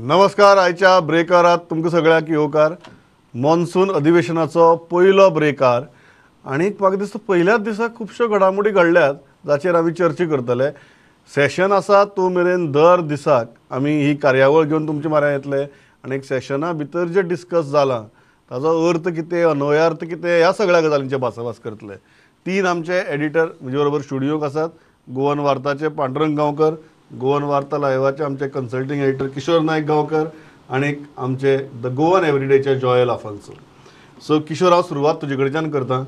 नमस्कार. आयच्या ब्रेकारात तुमकां सगळ्यांक येवकार. मॉन्सून अधिवेशनाचो पयलो ब्रेकार आनी म्हाका दिसता पयल्याच दिसा खुबश्यो घडामोडी घडल्यात जाचेर आमी चर्चा करतले. सेशन आसा तो मेरेन दर दिसाक आमी ही कार्यावळ घेवन तुमचे म्हऱ्यांत येतले आनी सेशना भितर जे डिस्कस जालां ताजो अर्थ कितें, अन्वयार्थ कितें, ह्या सगळ्या गजालींचे भासाभास करतले. तीन आमचे एडिटर म्हजे बरोबर स्टुडियोक आसात. गोवन वार्ताचे पांडुरंग गांवकर, गोवन वार्ता लायवाचे आमचे कन्सल्टींग एडिटर किशोर नायक गांवकर आनी आमचे the Goan एवरीडेचे जॉयल आफान्सो. सो किशोर, हांव सुरवात तुजे कडच्यान करता,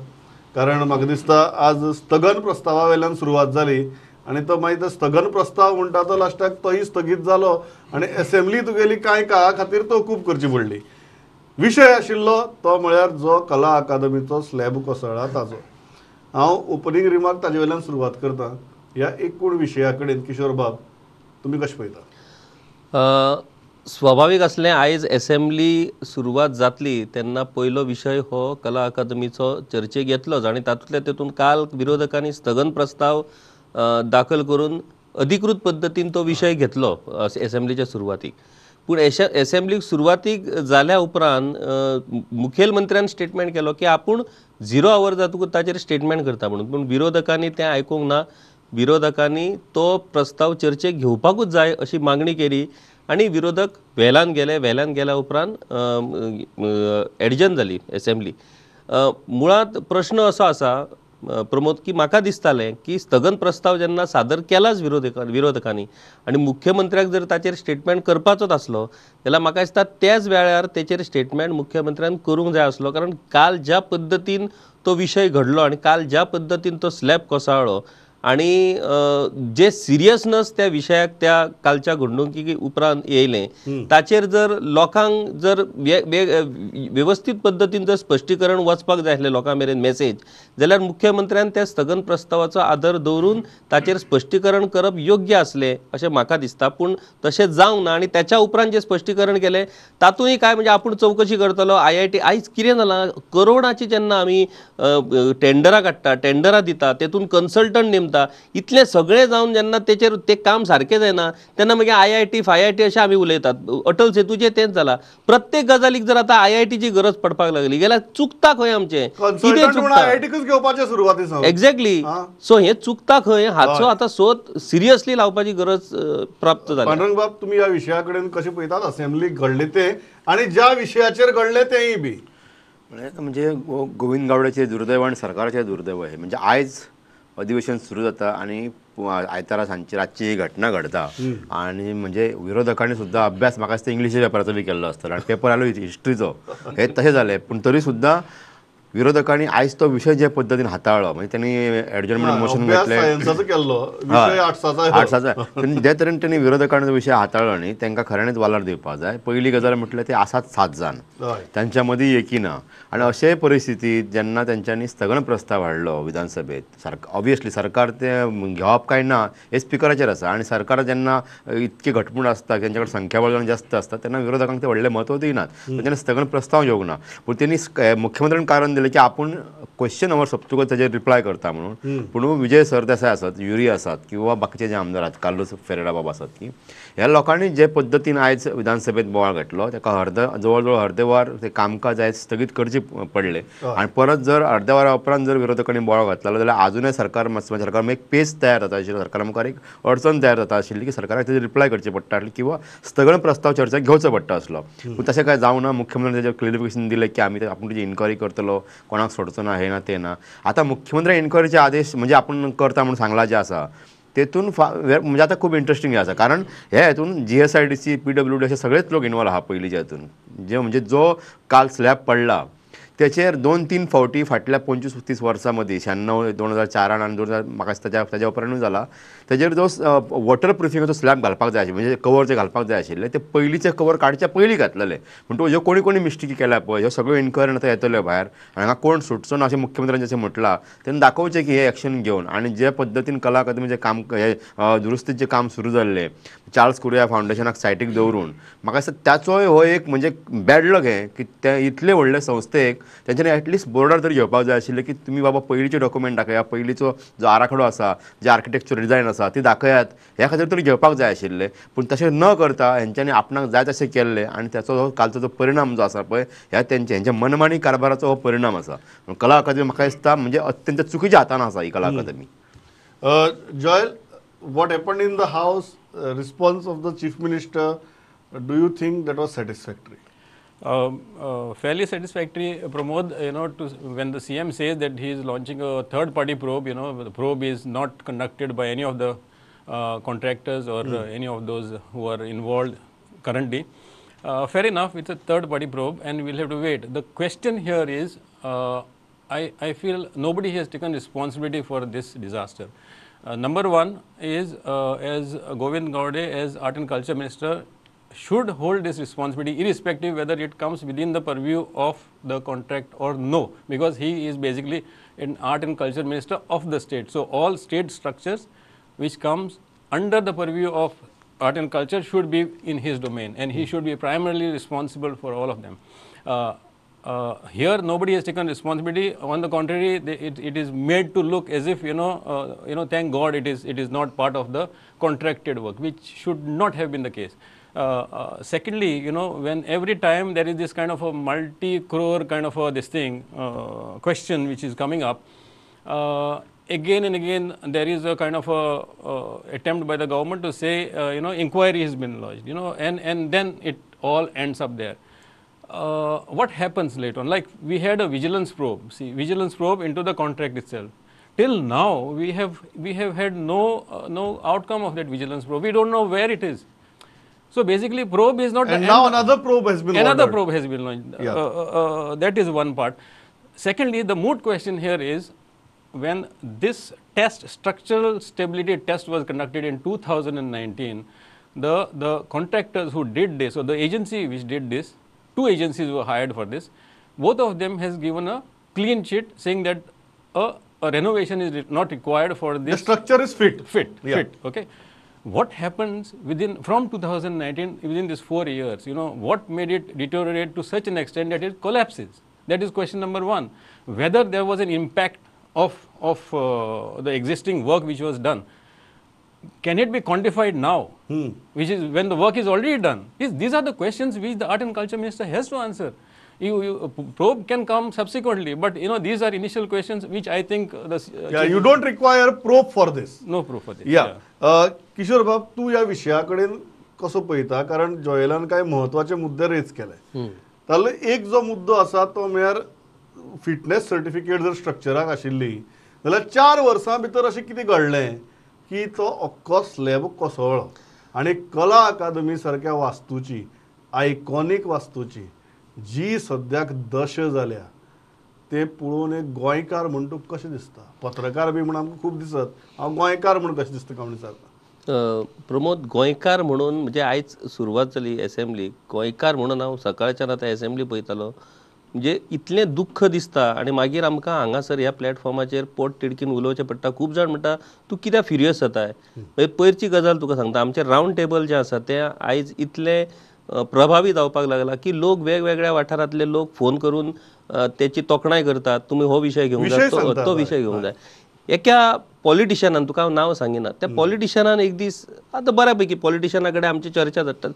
कारण म्हाका दिसता आज स्थगन प्रस्तावा वयल्यान सुरवात जाली आनी तो मागीर तो स्थगन प्रस्ताव म्हणटा तो लास्टाक तोय स्थगीत जालो आनी एसेंब्ली तुगेली कांय काळा खातीर तहकूब करची पडली. विशय आशिल्लो तो म्हळ्यार जो कला अकादमीचो स्लॅब कोसळ्ळा ताजो. हांव ओपनींग रिमार्क ताजे वयल्यान सुरवात करता. ह्या एकूण विशया कडेन किशोर बाब तुमी कशें पळयता? स्वाभावीक आसलें आयज एसेंब्ली सुरवात जातली तेन्ना पयलो विशय हो कला अकादमीचो चर्चेक येतलोच आनी तातूंतल्या तेतून काल विरोधकांनी स्थगन प्रस्ताव दाखल करून अधिकृत पद्दतीन तो विशय घेतलो एसेंब्लीच्या सुरवातीक. पूण एसेंब्लीक सुरवातीक जाल्या उपरांत मुखेलमंत्र्यान स्टेटमेंट केलो की आपूण 0 our जातकूच ताचेर स्टेटमेंट करता म्हणून. पूण विरोधकांनी तें आयकूंक ना. विरोधकांनी तो प्रस्ताव चर्चेक घेवपाकूच जाय अशी मागणी केली आनी विरोधक वेल्यान गेले. वेल्यान गेल्या उपरांत एडजन जाली एसेंब्ली. मुळांत प्रश्न असो आसा प्रमोद की म्हाका दिसतालें की स्थगन प्रस्ताव जेन्ना सादर केलाच विरोधकांनी आनी मुख्यमंत्र्याक जर ताचेर स्टेटमेंट करपाचोच आसलो जाल्यार म्हाका दिसता त्याच वेळार तेचेर स्टेटमेंट मुख्यमंत्र्यान करूंक जाय आसलो. कारण काल ज्या पद्दतीन तो विशय घडलो आनी काल ज्या पद्दतीन तो स्लॅब कोसळ्ळो आनी जे सिरियसनस त्या विशयाक त्या कालच्या घडणुकी उपरांत येयलें ताचेर जर लोकांक जर वेवस्थीत पद्दतीन जर स्पश्टीकरण वचपाक जाय आसलें लोकां मेरेन मेसेज, जाल्यार मुख्यमंत्र्यान त्या स्थगन प्रस्तावाचो आदर दवरून ताचेर स्पश्टीकरण करप योग्य आसलें अशें म्हाका दिसता. पूण तशें जावंक ना आनी त्याच्या उपरांत जें स्पश्टीकरण केलें तातूंय काय म्हणजे आपूण चवकशी करतलो. IIT आयज कितें जालां, करोडाची जेन्ना आमी टेंडरां काडटा, टेंडरां दिता, तेतून कन्सल्टंट नेमता, इतलें सगळें जावन जेन्ना तेचेर तें काम सारकें जायना तेन्ना मागीर IIT FIIT अशें आमी उलयतात. अटल सेतूचें तेंच जालां. प्रत्येक गजालीक जर आतां IITची गरज पडपाक लागली जाल्यार चुकता खंय आमचें? कितें चुकता एक्झॅक्टली? सो हें चुकता खंय हाचो आतां सोद सिरियसली लावपाची गरज प्राप्त जाली. पांडुरंग बाब, तुमी ह्या विशया कडेन कशें पळयतात? असेंब्ली घडलें तें आनी ज्या विशयाचेर घडलें तेंय बी म्हणजे गोविंद गावड्याचें दुर्दैव आनी सरकाराचें दुर्दैव हें म्हणजे आयज अधिवेशन सुरू जाता आनी आयतारा सांजची रातची ही घटना घडता आनी म्हणजे विरोधकांनी सुद्दां अभ्यास म्हाका दिसता इंग्लिशी पेपराचो बी केल्लो आसतलो आनी पेपर आयलो हिस्ट्रीचो, हे तशें जालें. पूण तरी सुद्दां विरोधकांनी आयज तो विशय जे पद्दतीन हाताळ्ळो म्हणजे त्यांनी एडजर्नमेंट मोशन घेतलें आर्ट्साचो, जे तरेन त्यांनी विरोधकांनी जो विशय हाताळ्ळो न्ही तांकां खऱ्यांनीच वालार दिवपाक जाय. पयली गजाल म्हटल्यार ते आसात 7 जाण, तांच्या मदीं एकी ना आनी अशे परिस्थितींत जेन्ना तेंच्यांनी स्थगन प्रस्ताव हाडलो विधानसभेत, ऑब्वियसली सरकार तें घेवप काय ना हें स्पिकराचेर आसा आनी सरकार जेन्ना इतकें घटमूट आसता, तेंच्या कडेन संख्याबळ जास्त आसता तेन्ना विरोधकांक ते व्हडलें म्हत्व दिनात. तेन्ना स्थगन प्रस्ताव येवंक ना. पूण तेणी मुख्यमंत्र्यान कारण दिलें की आपूण क्वेश्चन our सोंपतकच ताजेर रिप्लाय करता म्हणून. पूण विजय सरदेसाय आसत, युरी आसात किंवा बाकीचे जे आमदार आसात, कार्लोस फेरेरा बाब आसात, की ह्या लोकांनी जे पद्दतीन आयज विधानसभेत बोवाळ घातलो ताका जवळ जवळ अर्दे वर ते कामकाज आयज स्थगीत करचें पडलें. आनी परत जर अर्द्या वरा उपरांत जर विरोधकांनी बोवाळ घातलो जाल्यार आजुनय सरकार सरकार एक पेच तयार जाता आशिल्लो, सरकारा मुखार एक अडचण तयार जाता आशिल्ली की सरकाराक ताजेर रिप्लाय करचें पडटा किंवा स्थगन प्रस्ताव चर्चा घेवचो पडटा आसलो. पूण तशें कांय जावना. मुख्यमंत्र्यान ताजेर क्लिरिफिकेशन दिलें की आमी आपूण ताजी इन्क्वायरी करतलो, कोणाक सोडचो ना, हें ना तें ना. आतां मुख्यमंत्री इन्क्वायरीचे आदेश म्हणजे आपूण करता म्हणून सांगला जे आसा तेतून म्हणजे आतां खूब इंट्रस्टींग आसा, कारण हे हेतून GSIDC, PWD अशे सगळेच लोक इनवॉल्व आहा. पयलींच्या हेतून जे म्हणजे जो काल स्लॅब पडला तेचेर 2-3 फावटी फाटल्या 25-30 वर्सां मदीं 96, 2004 आनी 2000 म्हाका दिसता ताज्या उपरांतूय जाला, तेजेर जो वॉटर प्रुफिंगाचो स्लॅब घालपाक जाय आशिल्ले, म्हणजे कवर जे घालपाक जाय आशिल्ले ते पयलींचे कवर काडच्या पयलीं घातलेले. म्हणटकूच ह्यो कोणी कोणी मिस्टेकी केल्या पळय ह्यो सगळ्यो इन्क्वायरी आतां येतल्यो भायर आनी हांगा कोण सुटचो ना अशें मुख्यमंत्र्यान जशें म्हटलां तेन्ना दाखोवचें की हे एक्शन घेवन आनी जे पद्दतीन कला अकादमीचें काम हे दुरुस्तीचें काम सुरू जाल्लें चार्ल्स कुरिया फावंडेशनाक सायटीक दवरून म्हाका दिसता ताचोय हो एक म्हणजे बॅड लक हें की ते इतले व्हडले संस्थेक तेंच्यांनी एटलिस्ट बोर्डार तरी घेवपाक जाय आशिल्लें की तुमी बाबा पयलींचे डॉक्युमेंट दाखया, पयलींचो जो आराखडो आसा, जे आर्किटेक्चर डिजायन आसा ती दाखयात, ह्या खातीर तरी घेवपाक जाय आशिल्लें. पूण तशें न करता हेंच्यांनी आपणाक जाय तशें केल्लें आनी ताचो कालचो जो परिणाम जो आसा पळय ह्या तेंच्या हेंच्या मनमानी कारभाराचो हो परिणाम आसा. कला अकादमी म्हाका दिसता म्हणजे अत्यंत चुकीच्या हातान आसा ही कला अकादमी. Joel, what happened in the house, response of the chief minister, do you think that was satisfactory? Fairly satisfactory, Pramod. You know, when the CM says that he is launching a third party probe, you know, the probe is not conducted by any of the contractors or any of those who are involved currently. Fair enough, it's a third party probe and we'll have to wait. The question here is, I feel nobody has taken responsibility for this disaster. Number one is, as Govind Gaude as Art and Culture Minister should hold this responsibility irrespective whether it comes within the purview of the contract or no, because he is basically an Art and Culture Minister of the state. So all state structures which comes under the purview of art and culture should be in his domain, and he should be primarily responsible for all of them. Here nobody has taken responsibility. On the contrary, it is made to look as if, you know, thank God it is not part of the contracted work, which should not have been the case. Secondly, you know, when every time there is this kind of a multi-crore kind of a this thing question which is coming up, again and again there is a kind of a attempt by the government to say, you know, inquiry has been lodged, you know, and then it all ends up there. What happens later on? Like we had a vigilance probe, see, vigilance probe into the contract itself. Till now, we have had no outcome of that vigilance probe. We don't know where it is. So basically, probe is not. And now another probe has been another probe has been launched. Yeah. That is one part. Secondly, the moot question here is, when this test, structural stability test, was conducted in 2019, the contractors who did this, or the agency which did this, two agencies were hired for this, both of them has given a clean sheet saying that a renovation is not required for this. The structure is fit. Fit, yeah. Fit, okay. What happens within, from 2019, within this 4 years, you know, what made it deteriorate to such an extent that it collapses? That is question number one. Whether there was an impact of the existing work which was done. Can it be quantified now, which is when the work is already done? These are the questions which the Art and Culture Minister has to answer. You probe can come subsequently, but you know, these are initial questions which I think the yeah, you don't require probe for this. No proof for this. Yeah. Yeah. Kishore बाब, तू या विषयाकडेन कसो पळयता? कारण जॉयलान काय महत्वाचे मुद्दे rays केले. तातूंतलो एक जो मुद्दो आसा तो म्हळ्यार फिटनेस सर्टिफिकेट जर स्ट्रक्चराक आशिल्ली जाल्यार 4 वर्सां भितर अशें कितें घडलें की तो अख्खो स्लॅब कोसळ्ळो आनी कला अकादमी सारक्या वास्तूची, आयकॉनीक वास्तूची जी सद्याक दशा जाल्या ते पळोवन एक गोंयकार म्हूण तुका कशें दिसता? पत्रकार बी म्हूण आमकां खूब दिसत, हांव गोंयकार म्हूण कशें दिसता काय विचारता. प्रमोद, गोंयकार म्हणून म्हणजे आयज सुरवात जाली एसेंब्लीक, गोंयकार म्हणून हांव सकाळच्यान आतां एसेंब्ली पळयतालो, म्हणजे इतलें दुख्ख दिसता आनी मागीर आमकां हांगासर ह्या प्लॅटफॉर्माचेर पोट तिडकीन उलोवचें पडटा. खूब जाण म्हणटा तूं कित्याक फिरियस जाताय? पयरची गजाल तुका सांगता, आमचें रावंड टेबल जें आसा तें आयज इतलें प्रभावी जावपाक लागला की लोक वेगवेगळ्या वाठारांतले लोक फोन करून तेची तोखणाय करतात, तुमी हो विशय घेवंक जाय, तो विशय घेवंक जाय. एका पॉलिटिशनान, तुका हांव नांव सांगिना, त्या पॉलिटिशनान एक दीस, आतां बऱ्या पैकी पॉलिटिशना कडेन आमची चर्चा जाता,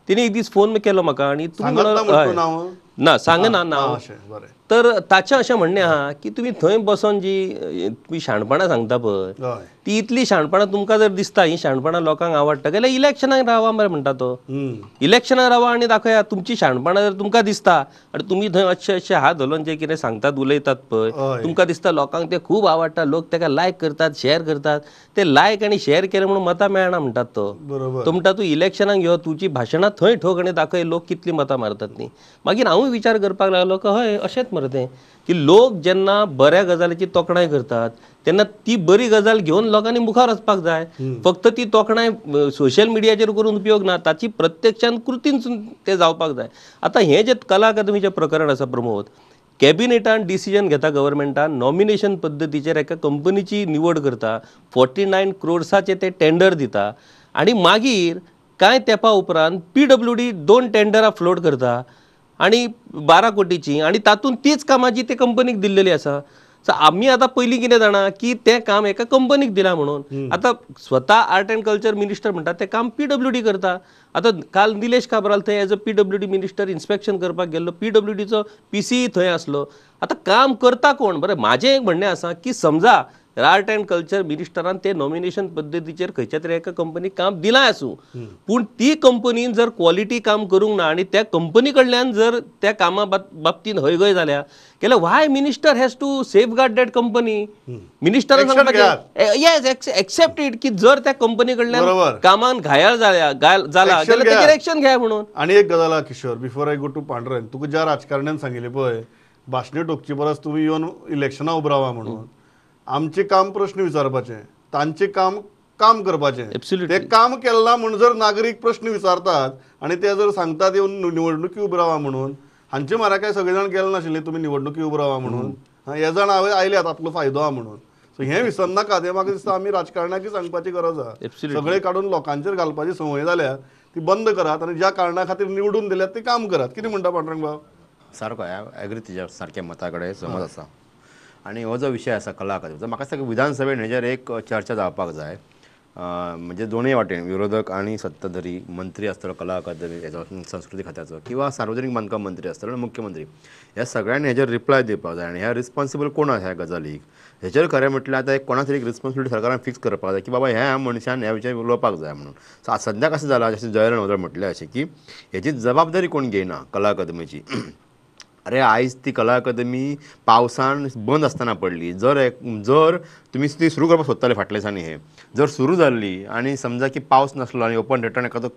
तिने एक दीस फोन केलो म्हाका आनी तूं ना सांगना नांव, तर ताचें अशें म्हणणें आहा की तुमी थंय बसोन जी तुमी शाणपणां सांगता पळय ती इतली शाणपणां तुमकां जर दिसता ही शाणपणां लोकांक आवडटा जाल्यार इलेक्शनाक रावा मरे म्हणटा तो. इलेक्शनाक रावा आनी दाखया तुमची शाणपणां जर तुमकां दिसता आनी तुमी थंय अशे अशे हात धरून जे कितें सांगतात उलयतात पळय, तुमकां दिसता लोकांक तें खूब आवडटा, लोक ताका लायक करतात, शेअर करतात, ते लायक आनी शेअर केले म्हणून मतां मेळना म्हणटात तो. तो म्हणटा तूं इलेक्शनाक यो, तुजी भाशणां थंय ठोक आनी दाखय लोक कितली मतां मारतात ती. मागीर हांवूय विचार करपाक लागलो की हय अशेंच मरे तें, की लोक जेन्ना बऱ्या गजालीची तोखणाय करतात तेन्ना ती बरी गजाल घेवन लोकांनी मुखार वचपाक जाय. फक्त ती तोखणाय सोशल मिडियाचेर करून उपयोग ना, ताची प्रत्यक्षान कृतीन तें जावपाक जाय. आतां हें जें कला अकादमीचें प्रकरण आसा प्रमोद, कॅबिनेटान डिसिजन घेता गव्हर्मेंटान, नॉमिनेशन पद्दतीचेर एका कंपनीची निवड करता, 49 क्रोर्साचें ते टेंडर दिता आनी मागीर कांय तेंपा उपरांत PWD 2 टेंडरां फ्लोट करता आनी 12 कोटीची आनी तातूंत तीच कामां जी ते कंपनीक दिल्लेली आसा. सो आमी आतां पयलीं कितें जाणा की तें काम एका कंपनीक दिलां म्हणून. आतां स्वता आर्ट अँड कल्चर मिनिस्टर म्हणटा तें काम PWD करता. आतां काल निलेश काब्राल थंय as a PWD minister inspection करपाक गेल्लो, PWDचो PCE थंय आसलो. आतां काम करता कोण? बरें, म्हाजें एक म्हणणें आसा की समजा आर्ट अँड कल्चर मिनिस्टरान ते नॉमिनेशन पद्दतीचेर खंयच्या तरी एका कंपनीक काम दिलां आसूं, पूण ती कंपनीन जर क्वॉलिटी काम करूंक ना आनी त्या कंपनी कडल्यान जर त्या कामा बाबतीन हयगय जाल्या जाल्यार why minister has to safeguard that company? मिनिस्टरान सांगपाचें येस एक्सेप्ट it की जर त्या कंपनी कडल्यान कामान घायाळ जाला जाल्यार तेजेर एक्शन घेया म्हणून. आनी एक गजाल Kishore, before I go to Pandurang, तुका ज्या राजकारण्यान सांगिल्लें पळय भाशणां ठोकचे परस तुमी येवन इलेक्शनां उबो रावा म्हणून, आमचें काम प्रश्न विचारपाचें, तांचें काम काम करपाचें. ते काम केलें ना म्हूण जर नागरीक प्रश्न विचारतात आनी ते जर सांगतात येवन निवडणुकी उबो रावा म्हणून, हांचे म्हारा काय सगळे जाण गेले नाशिल्ले तुमी निवडणुकी उबो रावा म्हणून, हे जाण हांवें आयल्यात आपलो फायदो आहा म्हणून. सो हें विसरनाकात. हें म्हाका दिसता आमी राजकारणाकय सांगपाची गरज आहा. सगळें काडून लोकांचेर घालपाची संवय जाल्या ती बंद करात आनी ज्या कारणा खातीर निवडून दिल्यात ते काम करात. कितें म्हणटा पांडुरंग बाब? सारको एग्री तुज्या सारक्या मता कडेन समज आसा. आनी हो जो विशय आसा कला अकादमीचो, म्हाका दिसता की विधानसभेन हेजेर एक चर्चा जावपाक जाय. म्हणजे दोनूय वाटेन विरोधक आनी सत्ताधारी मंत्री आसतलो कला अकादमी हेजो संस्कृती खात्याचो किंवा सार्वजनीक बांदकाम मंत्री आसतलो आनी मुख्यमंत्री, ह्या सगळ्यांनी हेजेर रिप्लाय दिवपाक जाय. आनी ह्या रिस्पॉन्सिबल कोण आसा ह्या गजालीक हेजेर खरें म्हटल्यार आतां एक कोणा तरी एक रिस्पॉन्सिबिलिटी सरकारान फिक्स करपाक जाय की बाबा ह्या मनशान ह्या विशयार उलोवपाक जाय म्हणून. सो आतां सद्याक कशें जालां, जशें जयरान वदळ म्हटलें अशें की हेजी जबाबदारी कोण घेयना कला अकादमीची. अरे आयज ती कला अकादमी पावसान बंद आसतना पडली. जर जर तुमी ती सुरू करपाक सोदताले फाटल्या दिसांनी, हें जर सुरू जाल्ली आनी समजा की पावस नासलो आनी ओपन थिएटरान एखादो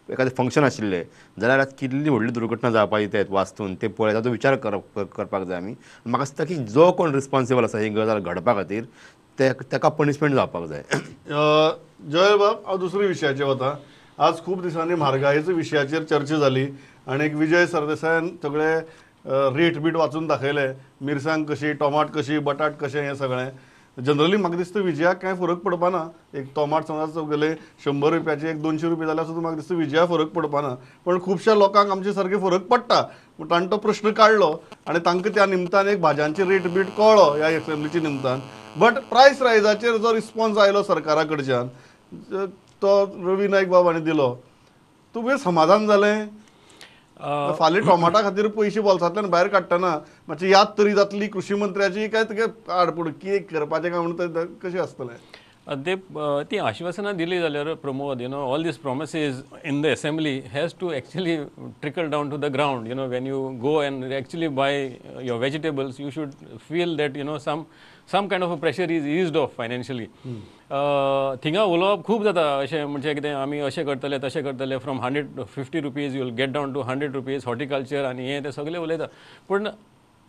एखादें फंक्शन आशिल्लें जाल्यार आज कितली व्हडली दुर्घटना जावपाची ते वास्तून ते पळय ताचो विचार करपाक जाय आमी. म्हाका दिसता की जो कोण रिस्पॉन्सिबल आसा ही गजाल घडपा खातीर ताका पनिशमेंट जावपाक जाय. जय बाब, हांव दुसऱ्या विशयाचेर वता. आज खूब दिसांनी म्हारगायेच्या विशयाचेर चर्चा जाली आनी एक विजय सरदेसायान सगळे रेट बीट वाचून दाखयले, मिरसांग कशी, टोमाट कशी, बटाट कशें, हें सगळें. जनरली म्हाका दिसता विजयाक कांय फरक पडपाना. एक टोमाट समज गेले 100 रुपयाचे एक 200 रुपया जाल्यार सुद्दां म्हाका दिसता विजया फरक पडपाना, पण खुबश्या लोकांक आमचे सारके फरक पडटा. पूण ताणें तो प्रश्न काडलो आनी तांकां त्या निमतान एक भाजयांची रेट बीट कळ्ळो ह्या एसेंब्लीच्या निमतान. बट प्रायस रायजाचेर जो रिस्पॉन्स आयलो सरकारा कडच्यान तो रवी नायक बाब हांणी दिलो, तुवें समाधान जालें? फाल्यां टोमाटा खातीर पयशे बोल्सांतल्यान भायर काडटना मातशी याद तरी जातली कृशी मंत्र्याची काय तुगे आडपूड कितें करपाचें काय म्हणून कशें आसतलें? ते ती आश्वासनां दिली जाल्यार Pramod, you know, all these promises in the assembly has to actually trickle down to the ground. You know, when you go and actually buy your vegetables, you should feel that, you know, some kind of a pressure is eased off financially. थिंगा उलोवप खूब जाता अशें म्हणजे कितें आमी अशें करतले तशें करतले, from 150 rupees you will get down to 100 rupees, horticulture आनी हें तें सगळें उलयता. पूण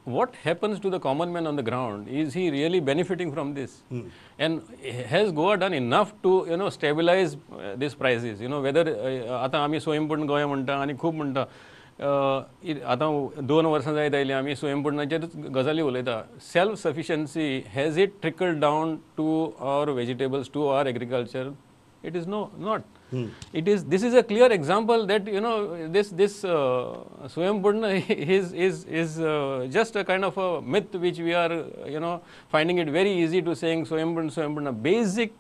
what happens to the common man on the ground? Is he really benefiting from this? And has Goa done enough to, you know, stabilize these prices? You know, whether आतां आमी स्वयंपूर्ण गोंय म्हणटा आनी खूब म्हणटा, आतां 2 वर्सां जायत आयलीं आमी स्वयंपूर्णाचेरूच गजाली उलयता. Self sufficiency has it trickled down to our vegetables, to our agriculture? It is no, not. It is, this is a clear example that, you know, this Swayampurna is just a kind of a myth which we are, you know, finding it very easy to saying Swayampurna, Swayampurna. Basic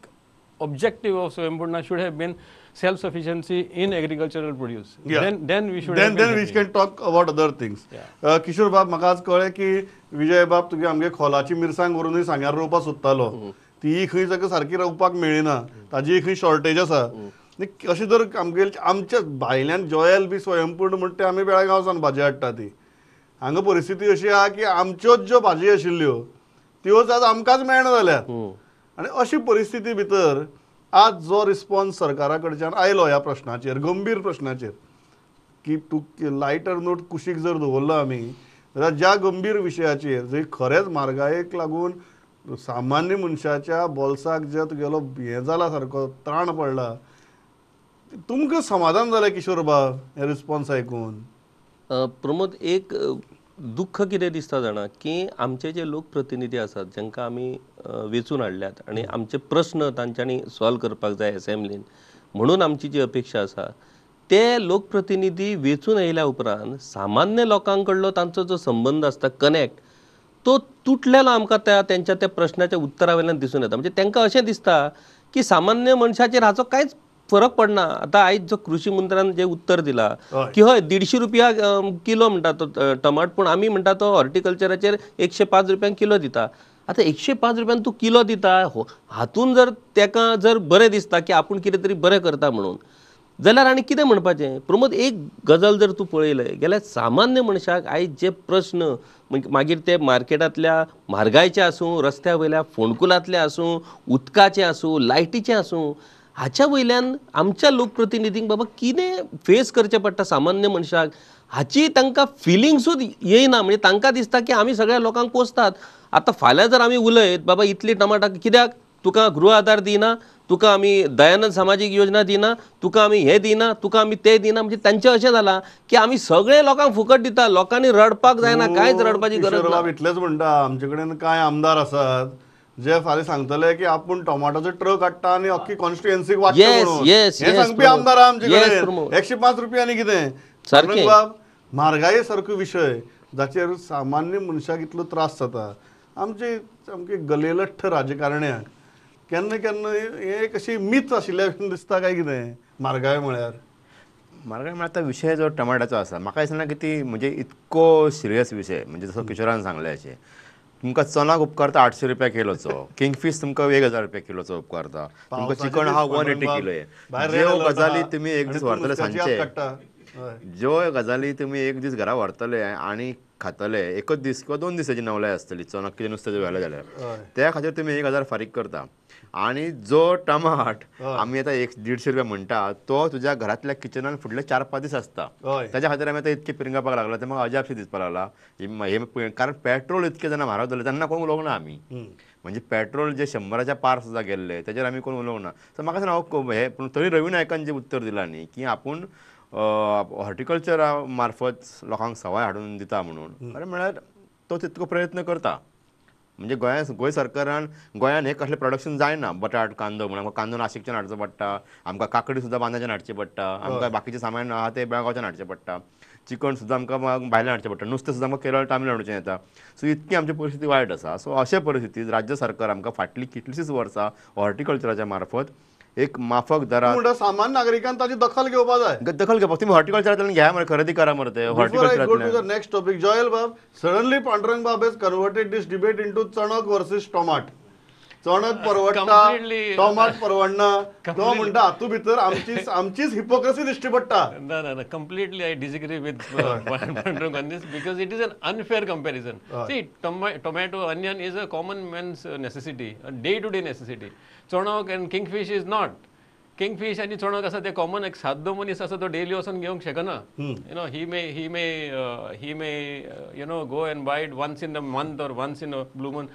objective of Swayampurna should have been self-sufficiency in agricultural produce. Yeah. Then we should then, have been then we can talk about other things. Yeah. Kishore बाब, म्हाका आज कळ्ळें की विजय बाब तुगे आमगे खोलाची मिरसांग व्हरुनूय सांग्यार रोवपाक सोदतालो, ती खंय जाका सारकी रोवपाक मेळना, ताजी खंय शॉर्टेज आसा. अशें जर आमगे आमच्या भायल्यान जॉयल बी स्वयंपूर्ण म्हणटा ते आमी बेळगांव सावन भाजी हाडटा ती, हांगा परिस्थिती अशी आहा की आमच्योच ज्यो भाजी आशिल्ल्यो त्योच आज आमकांच मेळना जाल्यात. आनी अशी परिस्थिती भितर आज जो रिस्पॉन्स सरकारा कडच्यान आयलो ह्या प्रश्नाचेर, गंभीर प्रश्नाचेर, की तूं लायटर नोट कुशीक जर दवरलो आमी जाल्यार ज्या गंभीर विशयाचेर जंय खरेंच म्हारगायेक लागून सामान्य मनशाच्या बोल्साक जे तुगेलो हें जाला सारको त्राण पडला, तुमकां समाधान जालें किशोर बाब हे रिस्पॉन्स आयकून? प्रमोद, एक दुख्ख कितें दिसता जाणा की आमचे जे लोकप्रतिनिधी आसात जांकां आमी वेंचून हाडल्यात आनी आमचे प्रस्न तांच्यांनी सॉल्व करपाक जाय एसेंब्लीन, म्हणून आमची जी अपेक्षा आसा ते लोकप्रतिनिधी वेंचून आयल्या उपरांत सामान्य लोकां कडलो तांचो जो संबंद आसता कनेक्ट तो तुटलेलो आमकां त्या तेंच्या त्या प्रश्नाच्या उत्तरा वयल्यान दिसून येता. म्हणजे तांकां अशें दिसता की सामान्य मनशाचेर हाचो कांयच फरक पडना. आतां आयज जो कृषी मंत्र्यान जें उत्तर दिलां की हय 150 रुपया किलो म्हणटा तो टमाट, पूण आमी म्हणटा तो हॉर्टिकल्चराचेर 105 रुपयांक किलो दिता. आतां 105 रुपयान तूं किलो दिता हातून जर ताका जर बरें दिसता की आपूण कितें तरी बरें करता म्हणून जाल्यार आनी कितें म्हणपाचें. प्रमोद, एक गजाल जर तूं पळयलें जाल्यार सामान्य मनशाक आयज जे प्रस्न मागीर ते मार्केटांतल्या म्हारगायचे आसूं, रस्त्या वयल्या फोंडकुलांतले आसूं, उदकाचे आसूं, लायटीचे आसूं, हाच्या वयल्यान आमच्या लोकप्रतिनिधींक बाबा कितें फेस करचें पडटा सामान्य मनशाक हाची तांकां फिलिंग्सूच येयना. म्हणजे तांकां दिसता की आमी सगळ्या लोकांक पोसतात. आतां फाल्यां जर आमी उलयत बाबा इतली टमाटां कित्याक तुका गृह आधार दिना, तुका आमी दयानंद सामाजीक योजना दिना, तुका आमी हें दिना, तुका आमी तें दिना, म्हणजे तांचें अशें जालां की आमी सगळे लोकांक फुकट दिता, लोकांनी रडपाक जायना, कांयच रडपाची गरज ना. इतलेंच म्हणटा, आमचे कडेन कांय आमदार आसात जे फाल्यां सांगतले की आपूण टोमाटोचो ट्रक हाडटा आनी अख्खी कॉन्स्टिट्युएन्सीक वांट्टा म्हणून. हें सांगपी आमदार आमचे कडेन 105 रुपया आनी कितें. सारकें बाब, म्हारगाये सारको विशय जाचेर सामान्य मनशाक इतलो त्रास जाता, आमचे सामके गलेलठ्ठ राजकारण्यांक केन्ना केन्ना हे एक अशी मीच आशिल्ल्या दिसता काय कितें म्हारगाय म्हळ्यार. म्हारगाय म्हळ्यार आतां विशय जो टमाटाचो आसा म्हाका दिसना की ती म्हणजे इतको सिरियस विशय. म्हणजे जसो किशोरान सांगलें अशें तुमकां चणाक उपकारता 800 रुपया किलोचो, किंगफीश तुमकां 1000 रुपया किलोचो उपकारता, तुमकां चिकन आहा 180 किलो. ज्यो गजाली तुमी एक दीस व्हरतले सांजचे, ज्यो गजाली तुमी एक दीस घरा व्हरतले आनी खातले एकच दीस किंवा 2 दिसाची नवलाय आसतली चणक कितें नुस्तें व्हेलें जाल्यार त्या खातीर तुमी 1000 फारीक करता. आनी जो टमाट आमी आतां 150 रुपया म्हणटा तो तुज्या घरांतल्या किचनान फुडले 4-5 दीस आसता. ताच्या खातीर आमी आतां इतके पिरंगापाक लागला ते म्हाका अजापशें दिसपाक लागला. हे कारण पेट्रोल इतके जाणां म्हारग जालें तेन्ना कोण उलोवंक ना आमी. म्हणजे पेट्रोल जे 100च्या पार सुद्दां गेल्ले तेजेर आमी कोण उलोवंक ना. सो म्हाका दिसना हो हे पूण तरी रवी नायकान जें उत्तर दिलां न्ही की आपूण हॉर्टिकल्चरा मार्फत लोकांक सवाय हाडून दिता म्हणून, खरें म्हळ्यार तो तितको प्रयत्न करता. म्हणजे गोंय सरकारान गोंयान हें कसलें प्रोडक्शन जायना, बटाट कांदो म्हणून आमकां कांदो नाशिकच्यान हाडचो पडटा, आमकां काकडी सुद्दां बांद्याच्यान हाडची पडटा, आमकां बाकीचें सामान आहा तें बेळगांवच्यान हाडचें पडटा, चिकन सुद्दां आमकां भायल्यान हाडचें पडटा, नुस्तें सुद्दां आमकां केरळ तामिळनाडूच्यान येता. सो इतकी आमची परिस्थिती वायट आसा. सो अशे परिस्थितीत राज्य सरकार आमकां फाटलीं कितलींशींच वर्सां हॉर्टिकल्चराच्या मार्फत एक माफक दरात सामान्य नागरिकांनी ताची दखल घेवपाक जाय. दखल घेवपाक तुमी हॉर्टिकल्चरांतल्यान घ्या मरे, खरेदी करा मरे ते हॉर्टिकल्चरांतल्यान. नेक्स्ट टॉपिक जॉयल बाब, सडनली पांडुरंग बाब has converted this debate into चणक वर्सेस टोमाट. चणक परवडटा, टोमाट परवडना, तो म्हणटा हातूंत भितर आमचीच हिपोक्रेसी दिश्टी पडटा. ना ना ना, completely I disagree with Pandurang on this because it is an unfair comparison. See, tomato, onion is a common man's necessity, a day to day necessity. चणक and kingfish is not. Kingfish आनी चणक आसा ते common, एक सादो मनीस आसा तो डेली वचून घेवंक शकना. You know, he may you know go and buy it once in a month or once in a blue moon.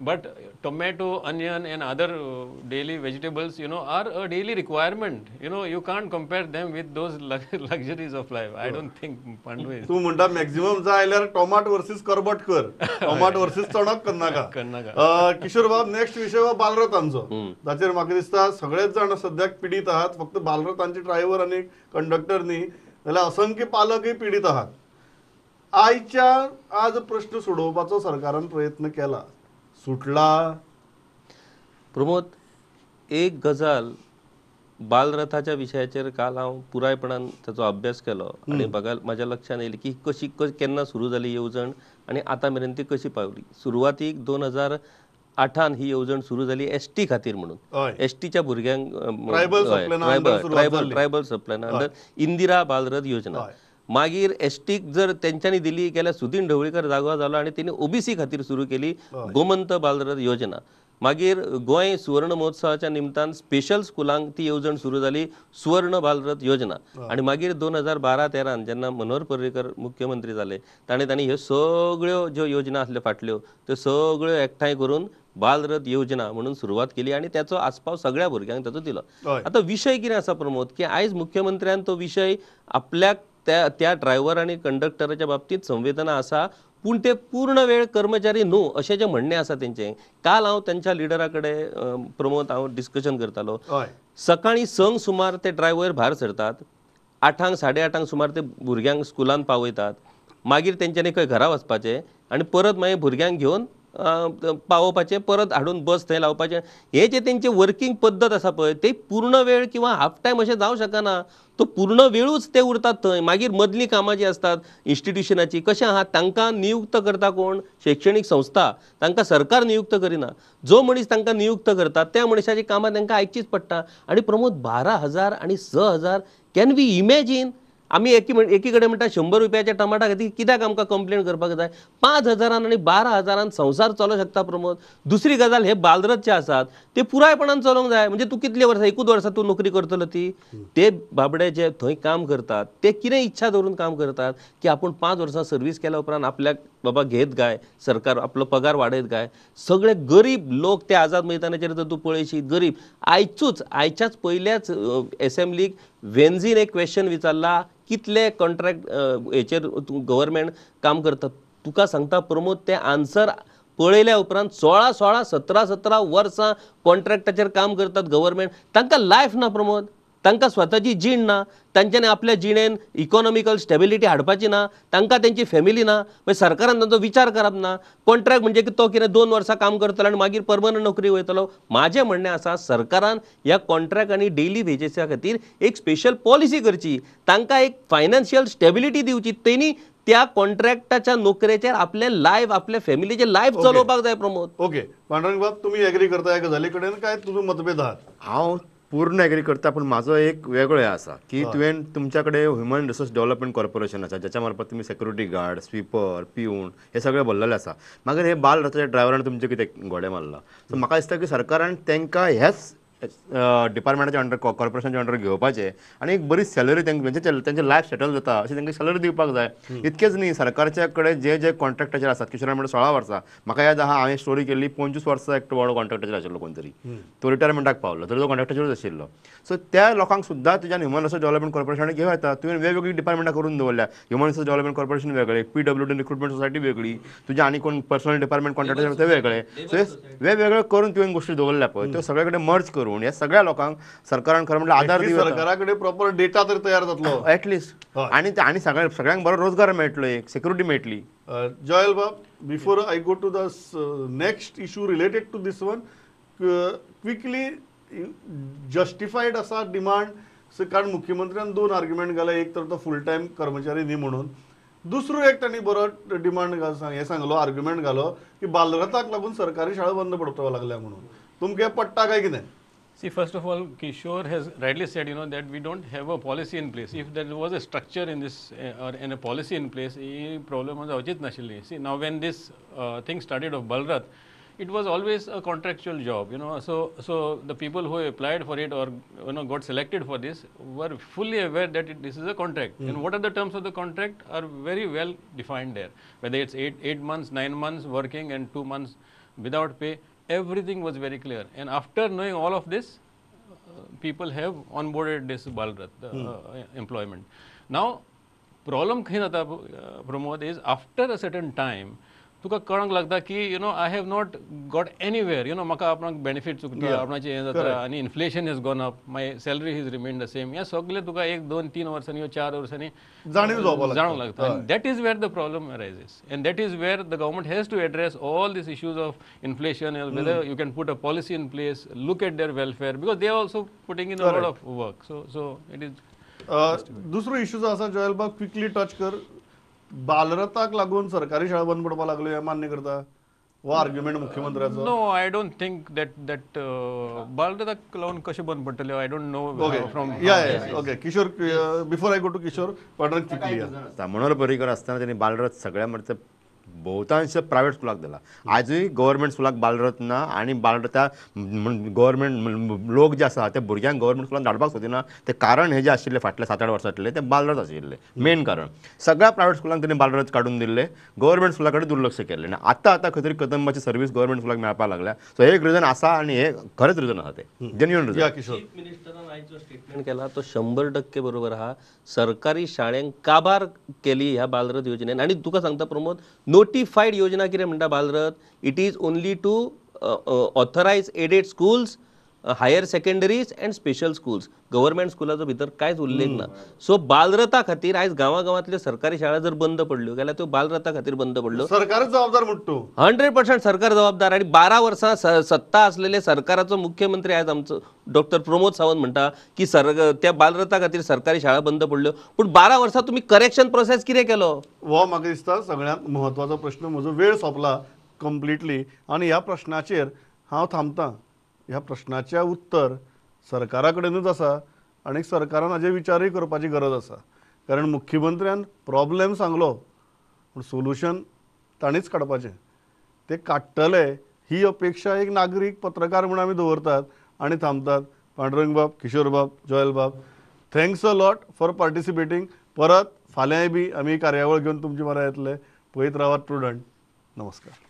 But tomato, onion and other daily vegetables, you know, are a daily requirement. You know, you can't compare them with those luxuries of life. I don't think Pandu is. तू म्हणटा maximum जाय जाल्यार टोमाट versus करबट कर, टोमाट versus चणक करनाका. किशोर बाब, next विशय हो बालरथांचो, जाचेर म्हाका दिसता सगळेच जाण सद्याक पिडीत आहात. फक्त बालरथांचे ड्रायव्हर आनी कंडक्टर न्ही जाल्यार असंख्य पालकय पिडीत आहात. आयच्या आज प्रश्न सोडोवपाचो सरकारान प्रयत्न केला, सुटला. प्रमोद, एक गजाल बालरथाच्या विशयाचेर काल हांव पुरायपणान ताचो अभ्यास केलो आनी म्हाज्या लक्षांत येयलें की कशी केन्ना सुरू जाली येवजण आनी आतां मेरेन ती कशी पावली. सुरवातीक 2008 ही येवजण सुरू जाली एसटी खातीर म्हणून, एसटीच्या भुरग्यांक ट्रायबल सप्लायना अंडर इंदिरा बालरथ योजना. मागीर एसटीक जर तेंच्यांनी दिली गेल्यार सुदीन ढवळीकर जागो जालो आनी तेणी ओबीसी खातीर सुरू केली गोमंत बालरथ योजना. मागीर गोंय सुवर्ण महोत्सवाच्या निमतान स्पेशल स्कुलांक ती येवजण सुरू जाली सुवर्ण बालरथ योजना. आनी मागीर 2012-13 जेन्ना मनोहर पर्रीकर मुख्यमंत्री जाले ताणें तांणी ह्यो सगळ्यो ज्यो योजना आसल्यो फाटल्यो त्यो सगळ्यो एकठांय करून बालरथ योजना म्हणून सुरवात केली आनी त्याचो आस्पाव सगळ्या भुरग्यांक ताचो दिलो. आतां विशय कितें आसा प्रमोद, की आयज मुख्यमंत्र्यान तो विशय आपल्याक त्या ड्रायव्हर आनी कंडक्टराच्या बाबतींत संवेदना आसा, पूण ते पूर्ण वेळ कर्मचारी न्हू अशें जें म्हणणें आसा तेंचें. काल हांव तेंच्या लिडरा कडेन प्रमोद हांव डिस्कशन करतालो. सकाळीं 6 सुमार ते ड्रायव्हर भायर सरतात, 8 8:30 सुमार ते भुरग्यांक स्कुलान पावयतात, मागीर तेंच्यांनी खंय घरा वचपाचें आनी परत मागीर भुरग्यांक घेवन पावोवपाचें, परत हाडून बस थंय लावपाचें. हे जे तेंचे वर्किंग पद्दत आसा पळय ते पूर्ण वेळ किंवा हाफ टायम अशें जावं शकना, तो पूर्ण वेळूच ते उरतात थंय. मागीर मदलीं कामां जीं आसतात इन्स्टिट्युशनाची कशें आहा, तांकां नियुक्त करता कोण? शैक्षणीक संस्था. तांकां सरकार नियुक्त करिना, जो मनीस तांकां नियुक्त करता त्या मनशाची कामां तांकां आयकचीच पडटा. आनी प्रमोद 12,000 आनी 6,000 can we imagine? आमी एकी कडेन म्हणटा 100 रुपयाच्या टमाटा खातीर कित्याक आमकां कंप्लेन करपाक जाय? 5,000 आनी 12,000 संवसार चलोवंक शकता प्रमोद. दुसरी गजाल, हे बालरथ जे आसात ते पुरायपणान चलोवंक जाय. म्हणजे तूं कितले वर्सां, 1 वर्सां तूं नोकरी करतलो ती? ते बाबडे जे थंय काम करतात ते कितें इच्छा दवरून काम करतात की आपूण 5 वर्सां सर्वीस केल्या उपरांत आपल्याक बाबा घेत काय सरकार, आपलो पगार वाडयत काय? सगळे गरीब लोक ते आझाद मैदानाचेर जर तूं पळयशी गरीब. आयचूच आयच्याच पयल्याच एसेंब्लीक वेन्झीन एक क्वेश्चन विचारला, कितले कॉन्ट्रॅक्ट हेचेर गव्हर्मेंट काम करता? तुका सांगता प्रमोद, ते आन्सर पळयल्या उपरांत 16 16 17 17 वर्सां कॉन्ट्रॅक्टाचेर काम करतात गव्हर्मेंट. तांकां लायफ ना प्रमोद, तांकां स्वताची जीण ना, तांच्यांनी आपल्या जिणेन इकॉनॉमिकल स्टेबिलिटी हाडपाची ना, तांकां तेंची फॅमिली ना. मागीर सरकारान तांचो विचार करप ना. कॉन्ट्रॅक्ट म्हणजे की तो कितें 2 वर्सां काम करतलो आनी मागीर परमनंट नोकरी वयतलो. म्हाजें म्हणणें आसा, सरकारान ह्या कॉन्ट्रॅक्ट आनी डेली वेजीसा खातीर एक स्पेशल पॉलिसी करची, तांकां एक फायनान्शियल स्टेबिलिटी दिवची. तेणी त्या कॉन्ट्रॅक्टाच्या नोकरेचेर आपलें लायफ, आपल्या फॅमिलीचें लायफ चलोवपाक जाय प्रमोद. ओके पांडुरंग बाब, तुमी एग्री करता ह्या गजाली कडेन काय तुजो मतभेद आहात? हांव पूर्ण एग्री करता, पूण म्हाजो एक वेगळो हें आसा की तुवें तुमच्या कडेन ह्युमन रिसोर्स डेव्हलपमेंट कॉर्पोरेशन आसा, ज्याच्या मार्फत तुमी सेक्युरिटी गार्ड, स्वीपर, पिऊन हे सगळे भरलेले आसा. मागीर हे बाल रथाच्या ड्रायव्हरान तुमचे कितें घोडे मारला. सो म्हाका दिसता की सरकारान तांकां ह्याच डिपार्टमेंटाच्या अंडर, कॉर्पोरेशनाच्या अंडर घेवपाचें आनी एक बरी सॅलरी तांकां, तेंचे लायफ सेटल जाता अशी तांकां सॅलरी दिवपाक जाय. इतकेंच न्ही, सरकारच्या कडेन जे जे कॉन्ट्रॅक्टाचेर आसात, किशोरान म्हणटा 16 वर्सां, म्हाका याद आहा हांवें स्टोरी केल्ली, 25 वर्सां एकटो बाबडो कॉन्ट्रॅक्टाचेर आशिल्लो कोण तरी, तो रिटायरमेंटाक पावलो तरी तो कॉन्ट्रॅक्टाचेरूच आशिल्लो. सो त्या लोकांक सुद्दां तुज्यान ह्युमन रिसोर्स डेव्हलपमेंट कॉर्पोरेशनान घेवं येता. तुवें वेगवेगळीं डिपार्टमेंटां करून दवरल्या, ह्युमन रिसोर्स डेव्हलपमेंट कॉर्पोरेशन वेगळें, PWD recruitment society वेगळी, तुजें आनी कोण पर्सनल डिपार्टमेंट कॉन्ट्रॅक्टाचेर ते वेगळे. सो वेगवेगळे करून तुवें गोश्टी दवरल्या पळय, त्यो सगळे कडेन मर्ज करून ह्या सगळ्या लोकांक सरकारान खरें म्हटल्यार आदार दिवं. सरकारा कडेन प्रॉपर डेटा तर तयार जातलो एटलिस्ट, आनी आनी सगळ्यांक बरो रोजगार मेळटलो, एक सेक्युरिटी मेळटली. जॉयल बाब, before I go to the next issue related to this one, quickly justified आसा डिमांड? कारण मुख्यमंत्र्यान 2 आर्ग्युमेंट घाले, एक तर तो फूल टायम कर्मचारी न्ही म्हणून, दुसरो एक तांणी बरो डिमांड हें सांगलो, आर्ग्युमेंट घालो की बालरथाक लागून सरकारी शाळा बंद पडपाक लागल्या म्हणून. तुमकां पडटा काय कितें? See, first of all, Kishore has rightly said, you know, that we don't have a policy in place. If there was a structure in this or in a policy in place, this problem was avchit nashilli. See, now when this thing started of Balrath, it was always a contractual job, you know. So the people who applied for it or, you know, got selected for this were fully aware that this is a contract. And what are the terms of the contract are very well defined there. Whether it's eight months, 9 months working and 2 months without pay. Everything was very clear, and after knowing all of this, people have onboarded this Balrath employment. Now, problem खंय जाता Pramod is after a certain time, तुका कळोंक लागता की you know I have not got anywhere, you know म्हाका आपणाक benefit चुकता, आपणाचें हें जाता आनी inflation has gone up, my salary has remain the same. हें सगळें तुका 1 2 3 वर्सांनी वा 4 वर्सांनी जाणीव जावपाक जाणूंक लागता. That is where the problem arises and that is where the government has to address all these issues of inflation, whether you can put a policy in place, look at their welfare, because they are also putting in a lot of work. So it is. दुसरो issue जो आसा जॉयल बाब, quickly touch कर, बालरथाक लागून सरकारी शाळा बंद पडपाक लागल्यो हें मान्य करता हो आर्ग्युमेंट मुख्यमंत्र्याचो? No, I don't think that that बालरथाक लागून कशें बंद पडटलें, I don't know from. Okay Kishore, before I go to Kishore, Pandurang quickly. Manohar Parrikar आसतना त्यांनी बालरथ सगळ्या म्हणजे बहुतांश प्रायवेट स्कुलाक दिला. आजूय गव्हर्मेंट स्कुलाक बालरथ ना आनी बालरथ गव्हर्मेंट लोक जे आसा ते भुरग्यांक गव्हर्मेंट स्कुलान धाडपाक सोदिना. ते कारण हे जे आशिल्ले फाटले 7-8 वर्सांतले ते बालरथ आशिल्ले मेन कारण. सगळ्या प्रायवेट स्कुलांक तेणी बालरथ काडून दिल्ले, गव्हर्मेंट स्कुला कडेन दुर्लक्ष केल्लें आनी आतां आतां खंय तरी कदंबाची सर्वीस गव्हर्मेंट स्कुलाक मेळपाक लागल्या. सो हे एक रिजन आसा आनी हे खरेंच रिजन आसा, ते जेन्युइन रिजन. चीफ मिनिस्टरान आयज जो स्टेटमेंट केला तो 100% बरोबर आहा. सरकारी शाळेंक काबार केली ह्या बालरथ योजनेन. आनी तुका सांगता प्रमोद, नोटिफाईड योजना कितें म्हणटा Balrath, it is only to authorise aided schools higher secondaries and special schools. Government स्कुलाचो भितर कांयच उल्लेख ना. सो बालरथा खातीर आयज गांवागांवांतल्यो सरकारी शाळा जर बंद पडल्यो जाल्यार त्यो बालरथा खातीर बंद पडल्यो. सरकारच जबाबदार म्हणटा तूं. 100% सरकार जबाबदार. आनी 12 वर्सां सत्ता आसलेले सरकाराचो मुख्यमंत्री आयज आमचो डॉक्टर प्रमोद सावंत म्हणटा की त्या बालरथा खातीर सरकारी शाळा बंद पडल्यो. पूण 12 वर्सां तुमी करेक्शन प्रोसेस कितें केलो? हो म्हाका दिसता सगळ्यांत म्हत्वाचो प्रश्न. म्हजो वेळ सोंपला कंप्लिटली आनी ह्या प्रश्नाचेर हांव थांबतां. ह्या प्रश्नाचें उत्तर सरकारा कडेनूच आसा आनी सरकारान हाजेर विचारूय करपाची गरज आसा, कारण मुख्यमंत्र्यान प्रॉब्लेम सांगलो पूण सोल्युशन ताणीच काडपाचें. ते काडटले ही अपेक्षा एक नागरीक पत्रकार म्हूण आमी दवरतात आनी थांबतात. पांडुरंगबाब, किशोरबाब, जोयलबाब, thanks a lot for participating. परत फाल्यांय बी आमी कार्यावळ घेवन तुमचे मरा येतले. पळयत रावात प्रुडंट. नमस्कार.